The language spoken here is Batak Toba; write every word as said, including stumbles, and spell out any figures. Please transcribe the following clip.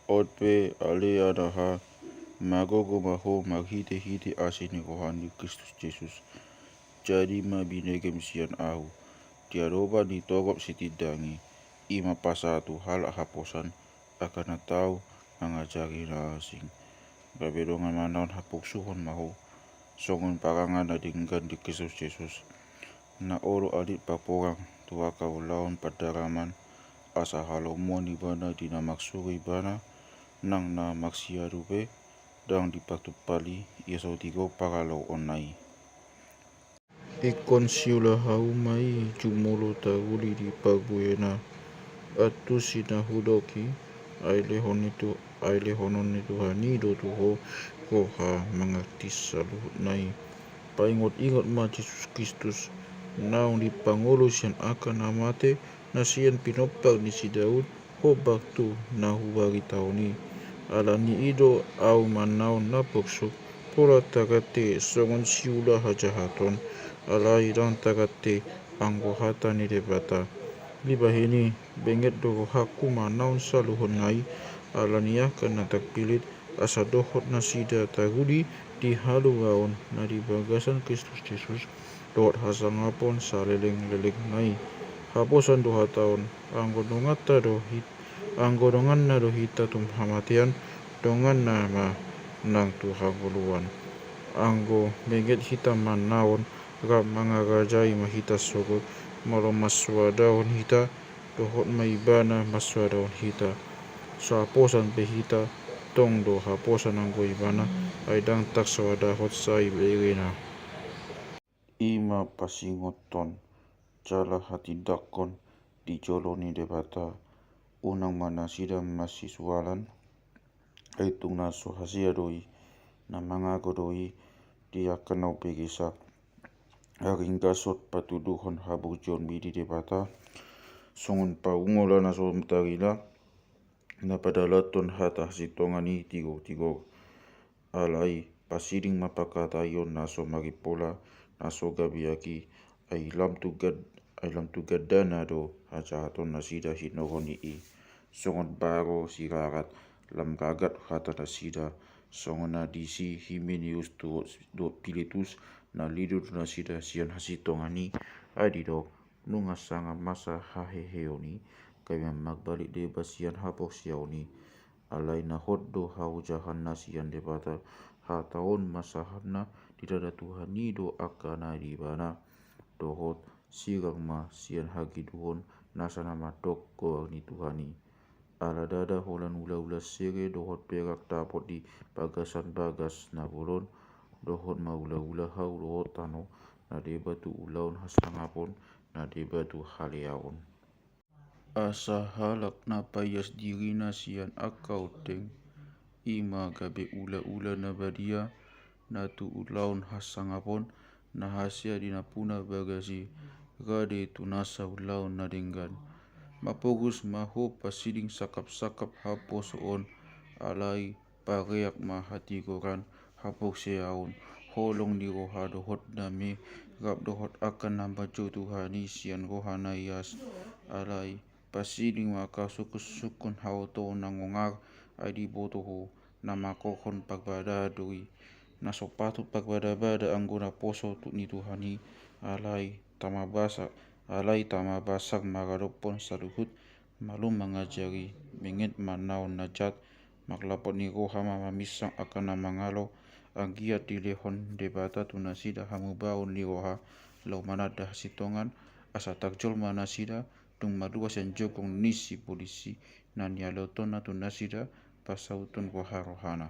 On pe ale anaha, magogo ma ho marhitehite asi ni roha ni Kristus Jesus. Jadi ma binegem sian ahu, di adopan ni torop sitindangi, i ma pasahat tu halak haposan, angka na tau mangajari na asing. Gabe dongan manaon haporsuhon ma ho, songon parangan na denggan di Kristus Jesus, na olo alit paporang tu angka ulaon pandaraman, asa halomoan ibana di na marsuru ibana, nang na marsiadu pe, ndang dipartumpali ia so tigor paraloonna i. Ingkon siula hauma i jumolo taruli di parbuena. Antusi na hudok i, ai lehon ni Tu-, ai lehonon ni Tuhan i do tu ho roha mangarti saluhutna i. Paingot-ingot ma Jesus Kristus, naung dipangolu sian angka na mate, na sian pinompar ni si Daud, hombar tu na hubaritaon i. Alani i do ahu manaon na porsuk, pola tarate songon siula hajahaton, alai ndang tarate anggo hata ni Debata. Dibahen i, benget do rohangku manaon saluhutna i, alani angka na tarpilit, asa dohot nasida taruli di haluaon na di bagasan Kristus Jesus, dohot hasangapon saleleng-lelengna i. Haposan do hata on, anggo donganta do hit-, anggo donganna do hita tu hamatean, donganna ma nang tu hangoluan. Anggo benget hita manaon, rap mangarajai ma hita sogot, molo mansoadahon hita, dohot ma ibana mansoadahon hita. So haposan pe hita, tong do haposan anggo ibana, ai ndang tarsoadahon sai berena. I ma pasingothon jala hatindanghon di jolo ni Debata, unang ma nasida masisualan, ai tung na so hasea do i, na mangago do i di angka na umbegesa. Haringgason patuduhon haburjuonmi di Debata, songon paungola na so tarila, na padalathon hata hasintongan i tigor-tigor. Alai pasiding ma pangkataion na so marimpola, na so gabe aki, ai lam tu gad-, ai lam tu gandana do hajahaton nasida hinorhon ni i. Songon baro sirarat, lam gagat hata nasida, songon na disi Himeneus tu, dohot Filetus, na lilu do nasida sian hasintongan i, ai didok, nunga sanga masa haheheon i, gabe marbalik deba sian haporseaon i. Alai na hot do haojahanna sian Debata, hata on ma sahatna didada Tuhan i do angka na di ibana. Dohot sirang ma sian hagiduhon nasa na mandok goar ni Tuhan i. Ala ndada holan ulaula sere dohot perak dapot di bagasan bagas na bolon, dohot ma ulaula hau dohot tano, na deba tu ulaon hasangapon, na deba tu haleaon. Asa halak na paias dirina sian angka ondeng, i ma gabe ulaula na badia, na tu ulaon hasangapon, na hasea di nampuna bagas i, rade tu nasa ulaon na denggan. Maporus ma ho pasiding sangkapsangkap haposo on, alai pareak ma hatigoran, haporseaon, holong ni roha dohot dame, rap dohot angka na manjou Tuhan i sian roha na ias. Alai pasiding ma angka sungkunsungkun haotoon na ngongar, ai diboto ho, na mangkorhon parbadaan do i. Na so patut parbadabada anggo naposo tu ni Tuhan i, alai tama basa, alai tama basar maradophon saluhut, malum mangajari, benget manaon na jat, marlapot ni roha ma maminsang angka na mangalo, anggiat dilehon Debata tu nasida hamubaon ni roha, laho mananda hasintongan, asa tarjolma nasida, dung malua sian jongkong ni sibolis i, na nialotonna tu nasida, pasauthon roharohana.